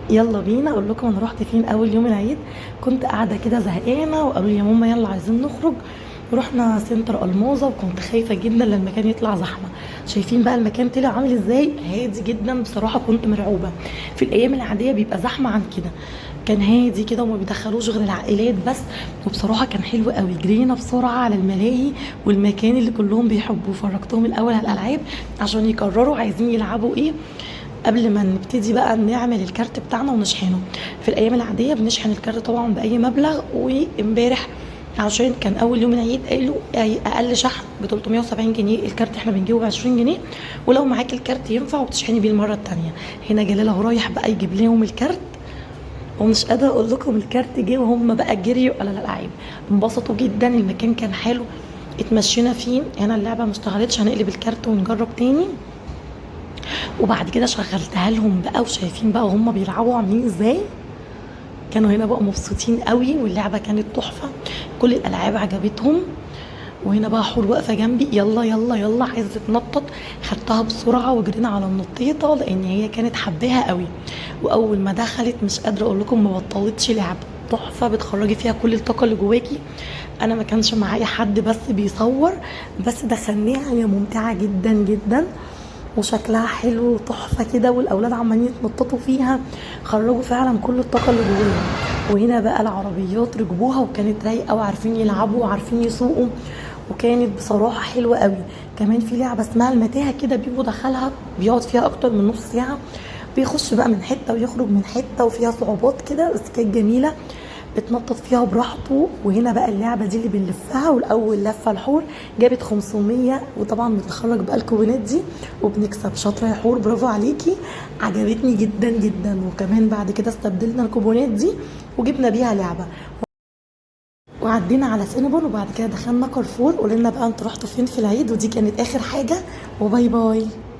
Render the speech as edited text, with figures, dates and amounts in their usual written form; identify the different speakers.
Speaker 1: يلا بينا اقول لكم انا رحت فين اول يوم العيد. كنت قاعدة كده زهقانه وقالوا لي يا ماما يلا عايزين نخرج. رحنا سنتر الموزه وكنت خايفة جدا لما المكان يطلع زحمة. شايفين بقى المكان طلع عامل ازاي؟ هادي جدا. بصراحة كنت مرعوبه، في الايام العادية بيبقى زحمة عن كده، كان هادي كده وما بيدخلوش غير العائلات بس. وبصراحة كان حلو قوي. جرينا بسرعة على الملاهي والمكان اللي كلهم بيحبوه. فرجتهم الاول على الالعاب عشان يقرروا عايزين يلعبوا ايه قبل ما نبتدي بقى نعمل الكارت بتاعنا ونشحنه. في الايام العادية بنشحن الكارت طبعا باي مبلغ، وامبارح عشان كان اول يوم العيد قالوا اقل شحن ب 370 جنيه، الكارت احنا بنجيبه ب 20 جنيه، ولو معاك الكارت ينفع وبتشحني بيه المرة الثانية. هنا جلال اهو رايح بقى يجيب لهم الكارت، ومش قادرة اقول لكم الكارت جه وهم بقى جريوا على الالعاب، انبسطوا جدا. المكان كان حلو اتمشينا فيه. هنا اللعبة ما اشتغلتش، هنقلب الكارت ونجرب تاني. وبعد كده شغلتها لهم بقى، وشايفين بقى وهم بيلعبوا عاملين ازاي. كانوا هنا بقى مبسوطين قوي واللعبة كانت تحفة، كل الالعاب عجبتهم. وهنا بقى حور واقفة جنبي، يلا يلا يلا عايزه تتنطط. خدتها بسرعة وجرينا على النطيطه لان هي كانت حباها قوي. واول ما دخلت مش قادرة اقول لكم ما بطلتش لعب، تحفة بتخرجي فيها كل الطاقة اللي جواكي. انا ما كانش معايا حد بس بيصور، بس دخلناها، هي ممتعة جدا جدا وشكلها حلو وتحفه كده، والاولاد عمالين يتنططوا فيها، خرجوا فعلا كل الطاقة اللي جواهم. وهنا بقى العربيات ركبوها وكانت رايقة وعارفين يلعبوا وعارفين يسوقوا، وكانت بصراحة حلوة قوي. كمان في لعبه اسمها المتاهة كده، بيبو دخلها بيقعد فيها اكتر من نص ساعة، بيخش بقى من حتة ويخرج من حتة، وفيها صعوبات كده بس كانت جميلة، اتنطط فيها براحته. وهنا بقى اللعبة دي اللي بنلفها، والاول لفه الحور جابت 500، وطبعا بنخرج بقى الكوبونات دي وبنكسب. شاطرة يا حور، برافو عليكي، عجبتني جدا جدا. وكمان بعد كده استبدلنا الكوبونات دي وجبنا بيها لعبه، وعدينا على سينابون، وبعد كده دخلنا كارفور. قولنا بقى انتوا رحتوا فين في العيد، ودي كانت اخر حاجة. و bye bye.